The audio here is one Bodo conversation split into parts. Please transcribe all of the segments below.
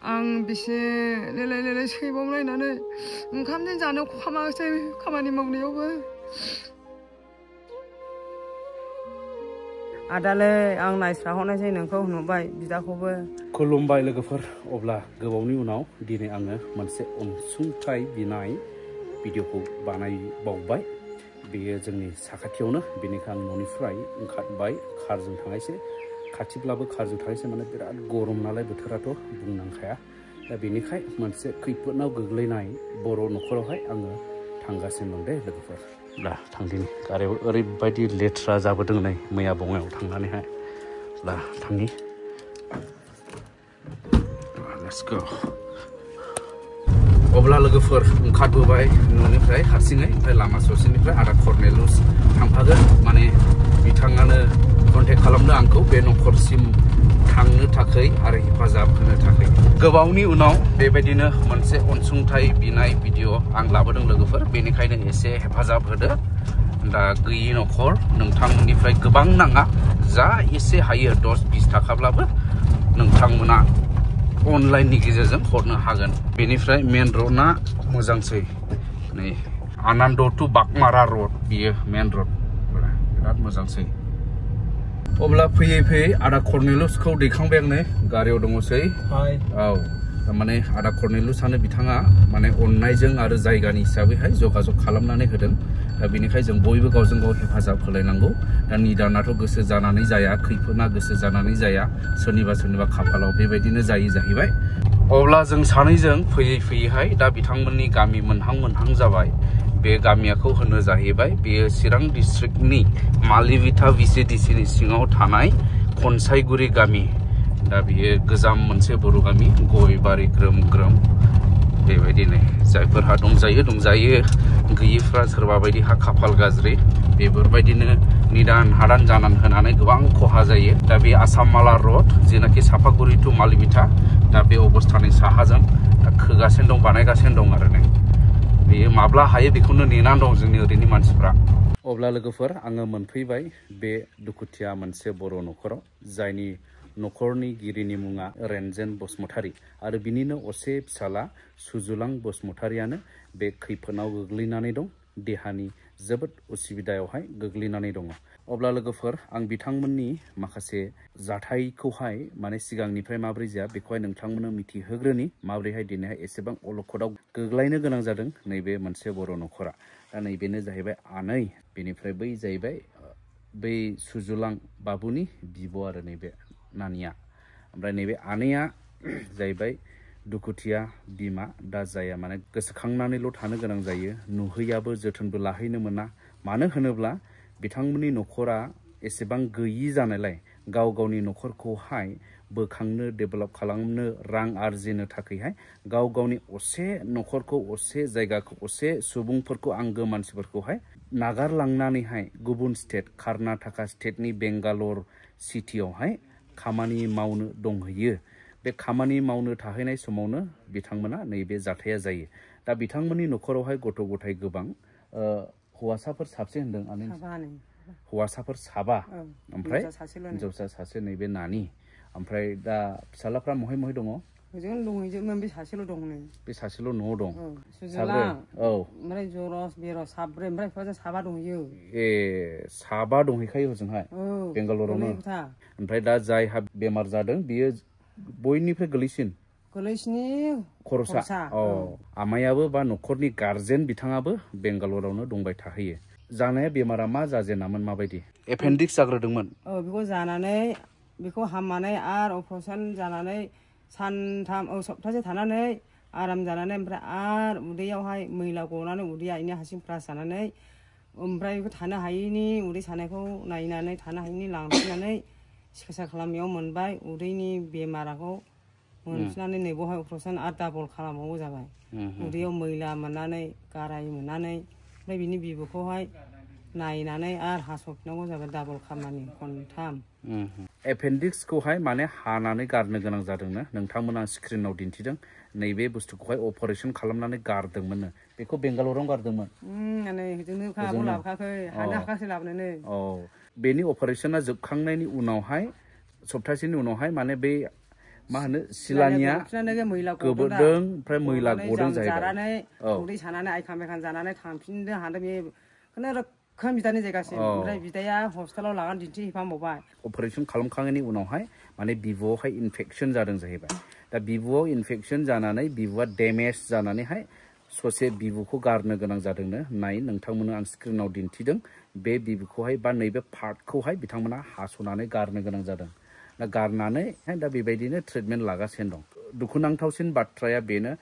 आं बेसे लेलाय लेलाय सैबावलायनानै ओंखामजों जानो खहामासै खामानि मावनायावबो आदालै आं नायस्राहरनायसै नोंखौ नुबाय बिदाखौबो खुलुमबाय लोगोफोर अब्ला गोबावनि उनाव दिनै आङो मोनसे अनसुंथाइ बिनाय भिडिअखौ बानायबावबाय बेयो जोंनि साखाथियावनो बेनिखाय आं न'निफ्राय ओंखारबाय कारजों थांनायसै खाथिब्लाबो कारजों थांनायसै माने बिराद गरम नालाय बोथोराथ' बुंनांखाया दा बेनिखाय मोनसे खैफोदनाव गोग्लैनाय बर' न'खरावहाय आङो थांगासिनो दं दे लोगोफोर दा थांदिनि गारियाव ओरैबायदि लेथ्रा जाबोदों नै मैया बङाइयाव थांनानैहाय दा थांनि Let's go. अब्ला लोगोफोर ओंखारबोबाय न'निफ्राय हारसिङै ओमफ्राय लामा ससेनिफ्राय आदा कर्नेलुस थांफागोन माने बिथाङानो कन्टेक्ट खालामदों आंखौ बे न'खरसिम थांनो थाखाय आरो हेफाजाब होनो थाखाय गोबावनि उनाव बेबायदिनो मोनसे अनसुंथाइ बिनाय भिडिअ आं लाबोदों लोगोफोर बेनिखायनो एसे हेफाजाब होदो दा गैयि न'खर नोंथांमोननिफ्राय गोबां नाङा जा एसे हायो 10-20 थाखाब्लाबो नोंथांमोना अनलाइननि गेजेरजों हरनो हागोन बेनिफ्राय मेन रडना मोजांसै नै आनन्द टु बागमारा रड बियो मेन रड बिराद मोजांसै अब्ला फैयै फैयै आदा कर्नेलुसखौ दैखांबाय आं नै गारियाव दङसै औ थारमाने आदा कर्नेलुसानो बिथाङा माने अननायजों आरो जायगानि हिसाबैहाय जगाजग खालामनानै होदों दा बेनिखाय जों बयबो गावजों गाव हेफाजाब होलायनांगौ दा निदानाथ' गोसो जानानै जाया खैफोदना गोसो जानानै जाया सोरनिबा सोरनिबा खाफालाव बेबायदिनो जायो जाहैबाय अब्ला जों सानैजों फैयै फैयैहाय दा बिथांमोननि गामि मोनहां जाबाय बे गामियाखौ होनो जाहैबाय बेयो चिरां डिस्ट्रिक्टनि मालिबिथा VCDCनि सिङाव थानाय खनसायगुरि गामि दा बियो गोजाम मोनसे बर' गामि गयबारि ग्रोम ग्रोम बेबायदिनो जायफोरहा दंजायो गैयिफ्रा सोरबा बायदिहा खाफाल गाज्रि बेफोरबायदिनो निदान हादान जानानै होनानै गोबां खहा जायो दा बे आसाममाला रड जेनाखि सापागुरि टु मालिबिथा दा बे अबस्थानि साहाजों खोगासिनो दं बानायगासिनो दं आरो नै बेयो माब्ला हायो बेखौनो नेनानै दं जोंनि ओरैनि मानसिफ्रा अब्ला लोगोफोर आङो मोनफैबाय बे दुखुथिया मोनसे बर' न'खराव जायनि न'खरनि गिरिनि मुङा रेनजेन बसुमतारी आरो बिनिनो असे फिसाला सुजुलां बसुमतारीयानो बे खैफोदनाव गोग्लैनानै दं देहानि जोबोद उसुबिदायावहाय गोग्लैनानै दङ अब्ला लोगोफोर आं बिथांमोननि माखासे जाथायखौहाय माने सिगांनिफ्राय माब्रै जाया बेखौहाय नोंथांमोननो मिथिहोग्रोनि माब्रैहाय दिनैहाय एसेबां अलखदाव गोग्लैनो गोनां जादों नैबे मोनसे बर' न'खरा दा नैबेनो जाहैबाय आनै बेनिफ्राय बै जाहैबाय बै सुजुलां बाबुनि बिब' आरो नैबे नानिया ओमफ्राय नैबे आनैया जाहैबाय दुखुथिया बिमा दा जाया माने गोसोखांनानैल' थानो गोनां जायो नुहैयाबो जोथोनबो लाहैनो मोना मानो होनोब्ला बिथांमोननि न'खरा एसेबां गैयि जानायलाय गाव गावनि न'खरखौहाय बोखांनो डेभेलप खालामनो रां आरजिनो थाखायहाय गाव गावनि असे न'खरखौ असे जायगाखौ असे सुबुंफोरखौ आंगो मानसिफोरखौहाय नागारलांनानैहाय गुबुन स्टेट कर्नाटका स्टेटनि बेंगालर सिटियावहाय खामानि मावनो दंहैयो बे खामानि मावनो थाहैनाय समावनो बिथांमोना नैबे जाथाया जायो दा बिथांमोननि न'खरावहाय गथ' गथाय गोबां हौवासाफोर साबसे होनदों आनै हौवासाफोर साबा ओमफ्राय हिनजावसा सासे नैबे नानि ओमफ्राय दा फिसालाफ्रा महाय महाय दङ जों दंहैजोबोमोन बे सासेल' दं नै बे सासेल' न'आव दं साब्रै औ ओमफ्राय जरस बेरस साब्रै ओमफ्राय बिफाजों साबा दंहैयो ए साबा दंहैखायो हजोंहाय बेंगालरावनो ओमफ्राय दा जायहा बेमार जादों बियो बयनिफ्राय गोलैसिनि खरसा आमायाबो बा न'खरनि गार्जेन बिथाङाबो बेंगालरावनो दंबाय थाहैयो जानाया बेमारा मा जाजेनामोन माबायदि एपेन्डिक्स जाग्रोदोंमोन बेखौ जानानै बेखौ हामनानै आरो अपारेसन जानानै सानथाम सप्तासे थानानै आराम जानानै ओमफ्राय आरो उदैयावहाय मैला गनानै उदैया इनि हारसिं फ्रास जानानै ओमफ्राय बेखौ थानो हायैनि उदै सानायखौ नायनानै थानो हायैनि लांफिननानै सिकित्सा खालामनायाव मोनबाय उदैनि बेमाराखौ मोनफिननानै नै बेवहाय अपारेसन आरो डाबल खालामबावगौ जाबाय उदैयाव मैला मोननानै गाराय मोननानै ओमफ्राय बिनि बिबुखौहाय नायनानै आरो हास'फिननांगौ जाबाय डाबल खामानि खनथाम एपेन्डिक्सखौहाय माने हानानै गारनो गोनां जादोंनो नोंथांमोना स्क्रिनाव दिन्थिदों नैबे बुस्थुखौहाय अपारेसन खालामनानै गारदोंमोननो बेखौ बेंगालराव गारदोंमोन लाबोखाखै हानो हाखासै लाबोनो बेनि अपारेसना जोबखांनायनि उनावहाय सप्तासेनि उनावहाय माने बे मा होनो सिलानिया गोबोरदों ओमफ्राय मैला गदों जानानै उदै सानानै आइखां बेखां जानानै थांफिननो हादों बेखौनो रोखोम बिदानि जायगासिम ओमफ्राय बिदाया हस्पिटालाव लानानै दिन्थिहैफांबावबाय अपारेशन खालामखांनायनि उनावहाय माने बिबुआवहाय इनफेक्शन जादों जाहैबाय दा बिबुआव इनफेक्शन जानानै बिबुआ डेमेज जानानैहाय ससे बिबुखौ गारनो गोनां जादोंनो नाय नोंथांमोननो आं स्क्रिनाव दिन्थिदों बे बिबुखौहाय बा नैबे पार्टखौहाय बिथांमोना हास'नानै गारनो गोनां जादों दा गारनानै दा बेबायदिनो ट्रिटमेन्ट लागासिनो दं दुखुनांथावसिन बाथ्राया बेनो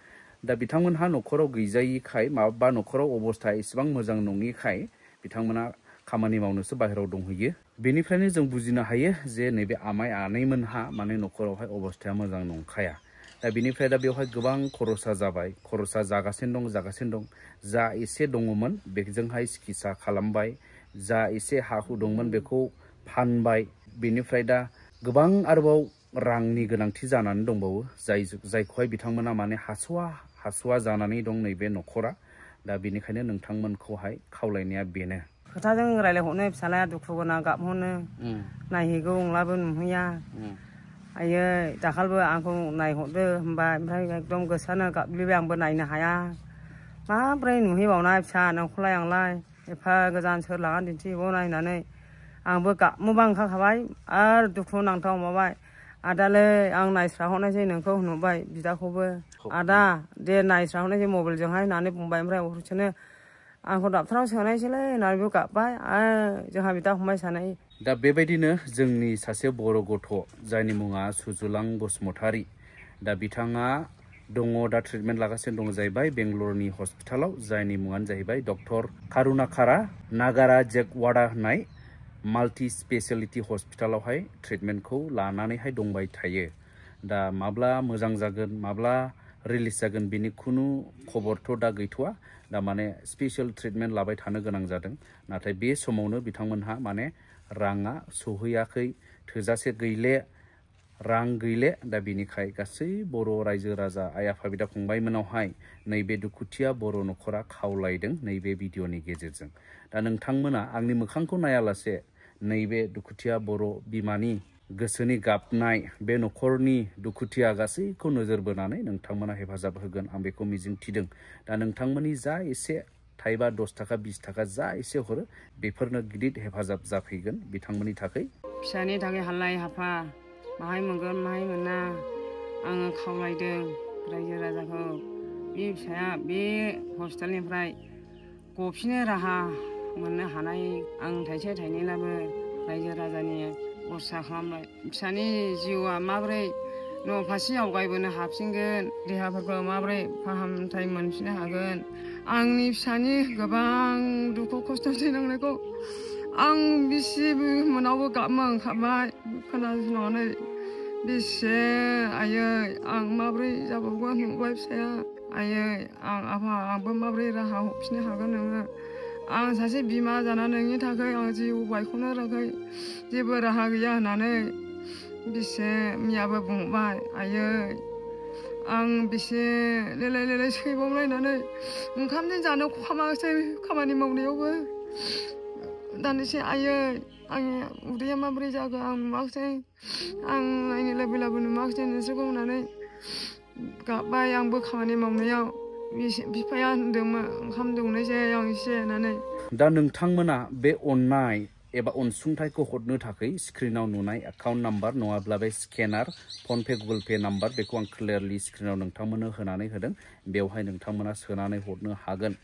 दा बिथांमोनहा न'खराव गैजायिखाय माबा न'खराव अबस्था एसेबां मोजां नङिखाय बिथांमोना खामानि मावनोसो बाहेरायाव दंहैयो बेनिफ्रायनो जों बुजिनो हायो जे नैबे आमाइ आनैमोनहा माने न'खरावहाय अबस्थाया मोजां नंखाया दा बिनिफ्राय दा बेवहाय गोबां खरसा जाबाय खरसा जागासिनो दं जा एसे दङमोन बेजोंहाय सिकित्सा खालामबाय जा एसे हा हु दंमोन बेखौ फानबाय बेनिफ्राय दा गोबां आरोबाव रांनि गोनांथि जानानै दंबावो जायखौहाय बिथांमोना माने हास'वा जानानै दं नैबे न'खरा दा बेनिखायनो नोंथांमोनखौहाय खावलायनाया बेनो खोथाजों रायलायहरनो फिसालाया दुखु गोनां गाबहरनो नायहैगौ नंलाबो नुहैया आयै दाखालिबो आंखौ नायहरदो होनबाय ओमफ्राय एकदम गोसोआनो गाबग्लिबाय आंबो नायनो हाया माब्रै नुहैबावनाय फिसा नोंखौलाय आंलाय एफा गोजान सोर लानानै दिन्थिहैबावनाय होननानै आंबो गाबनोबा ओंखारखाबाय आरो दुखु नांथाव माबाय आदालै आं नायस्राहरनायसै नोंखौ नुबाय बिदाखौबो आदा दे नायस्राहरनायसै मबाइलजोंहाय होननानै बुंबाय ओमफ्राय हरसेनो आंखौ डाक्टाराव सोनायसैलै होननानैबो गाबबाय आरो जोंहा बिदा फंबाय सानै दा बेबायदिनो जोंनि सासे बर' गथ' जायनि मुङा सुजुलां बसुमतारी दा बिथाङा दङ दा ट्रिटमेन्ट लागासिनो दङ जाहैबाय बेंगलरनि हस्पिटालाव जायनि मुङानो जाहैबाय डक्टर कारुनाकारा नागारा जेगवाड़ा होननाय माल्टि स्पेशलिटी हस्पिटालावहाय ट्रिटमेन्टखौ लानानैहाय दंबाय थायो दा माब्ला मोजां जागोन माब्ला रिलिज जागोन बिनि खुनु खबरथ' दा गैथ'वा दा माने स्पेशल ट्रिटमेन्ट लाबाय थानो गोनां जादों नाथाय बे समावनो बिथांमोनहा माने राङा सौहैयाखै थोजासे गैले रां गैले दा बिनिखाय गासै बर' रायजो राजा आइ आफा बिदा फंबायमोनावहाय नैबे दुखुथिया बर' न'खरा खावलायदों नैबे भिडिअनि गेजेरजों दा नोंथांमोना आंनि मोखांखौ नायालासे नैबे दुखुथिया बर' बिमानि गोसोनि गाबनाय बे न'खरनि दुखुथिया गासैखौ नोजोर बोनानै नोंथांमोना हेफाजाब होगोन आं बेखौ मिजिंथिदों दा नोंथांमोननि जा एसे थाइबा 10 थाखा 20 थाखा जा एसे हरो बेफोरनो गिदिर हेफाजाब जाफैगोन बिथांमोननि थाखाय फिसानि थाखाय हालाय हाफा माहाय मोनगोन माहाय मोना आङो खावलायदों रायजो राजाखौ बे फिसाया बे हस्पिटालनिफ्राय गफिनो राहा मोननो हानाय आं थाइसे थाइनैब्लाबो रायजो राजानि खरसा खालामबाय फिसानि जिउआ माबोरै न' फारसे आवगायबोनो हाफिनगोन देहाफोरखौ माबोरै फाहामथाय मोनफिननो हागोन आंनि फिसानि गोबां दुखु खस्थ' सैनांनायखौ आं बिसि मोनावबो गाबनो ओंखारबाय खोनासंनानै बेसे आयै आं माबोरै जाबावगोन नुबाय फिसाया आयै आंबो माबोरै राहा हरफिननो हागोन नोङो आं सासे बिमा जानानै नोंनि थाखाय आं जिउ बायख'नो थाखाय जेबो राहा गैया होननानै बेसे मियाबो बुंबाय आयै आं बेसे लेलाय सैबावलायनानै ओंखामजों जानो खहामासै खामानि मावनायावबो दानोसै आयै आंनि उदैया माबोरै जागोन आं नुवाखसै आं नायनो लुबैब्लाबो नुवाखसै नोंसोरखौ होननानै गाबबाय आंबो खामानि मावनायाव बिफाया होनदोंमोन ओंखाम दौनायसै आं एसे होननानै दा नोंथांमोना बे अननाय एबा अनसुंथाइखौ हरनो थाखाय स्क्रिनाव नुनाय एकाउन्ट नाम्बार नङाब्ला बे स्केनार फनपे गुगोल पे नाम्बार बेखौ आं क्लियारलि स्क्रिनाव नोंथांमोननो होनानै होदों बेवहाय नोंथांमोना सोनानै हरनो हागोन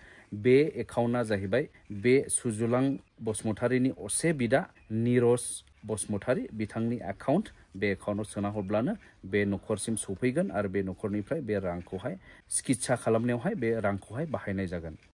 बे एकाउन्टआ जाहैबाय बे सुजुलां बसुमतारीनि असे बिदा निरज बसुमतारी बिथांनि एकाउन्ट बे एकाउन्टआव सोना हरब्लानो बे न'खरसिम सफैगोन आरो बे न'खरनिफ्राय बे रांखौहाय सिकित्सा खालामनायावहाय बे रांखौहाय बाहायनाय जागोन